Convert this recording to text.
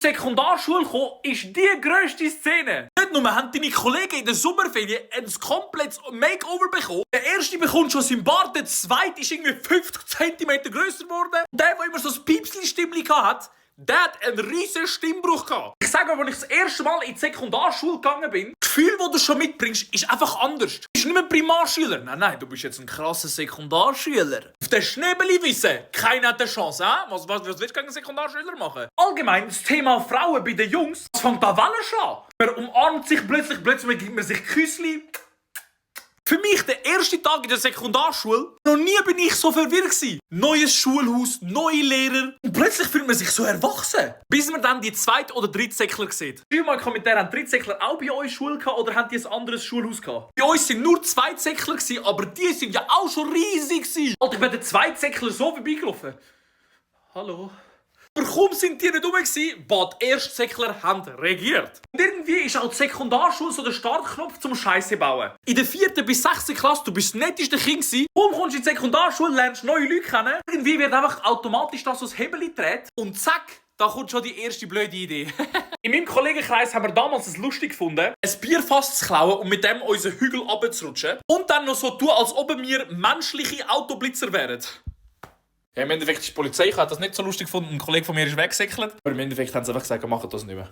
Sekundarschule kommen ist die grösste Szene. Nicht nur haben deine Kollegen in der Sommerferien ein komplettes Makeover bekommen. Der erste bekommt schon seinen Bart, der zweite ist irgendwie 50 cm grösser geworden. Der immer so ein Piepsli-Stimmli hat, der hat einen riesen Stimmbruch gehabt. Ich sage aber, als ich das erste Mal in die Sekundarschule gegangen bin, das Gefühl, das du schon mitbringst, ist einfach anders. Du bist nicht mehr Primarschüler. Nein, du bist jetzt ein krasser Sekundarschüler. Auf den Schneebeli-Wissen, keiner hat eine Chance, hä? Was willst du gegen einen Sekundarschüler machen? Allgemein, das Thema Frauen bei den Jungs, es fängt an Wellen schlagen. Man umarmt sich plötzlich gibt man sich Küssli. Für mich der erste Tag in der Sekundarschule. Noch nie bin ich so verwirrt gewesen. Neues Schulhaus, neue Lehrer. Und plötzlich fühlt man sich so erwachsen. Bis man dann die zweite oder dritte Säckler sieht. Schreibt mal in die Kommentare, haben Drittsäckler auch bei euch Schule gehabt oder haben die ein anderes Schulhaus gehabt? Bei uns sind nur Zweitsäckler gewesen, aber die sind ja auch schon riesig gewesen. Alter, ich bin den Zweitsäckler so vorbeigelaufen. Hallo? Warum sind die nicht rum gewesen? Bad Erstsäckler haben regiert. Und irgendwie ist auch die Sekundarschule so der Startknopf zum Scheisse bauen. In der 4. bis 6. Klasse, du bist das netteste Kind gewesen. Warum kommst du in die Sekundarschule, lernst neue Leute kennen? Irgendwie wird einfach automatisch das so das Hebel gedreht. Und zack, da kommt schon die erste blöde Idee. In meinem Kollegenkreis haben wir damals es lustig gefunden, ein Bierfass zu klauen und mit dem unseren Hügel runterzurutschen. Und dann noch so tun, als ob wir menschliche Autoblitzer wären. Ja, im Endeffekt ist die Polizei, ich habe das nicht so lustig gefunden, ein Kollege von mir ist weggesäckelt. Aber im Endeffekt haben sie einfach gesagt, machen das nicht mehr.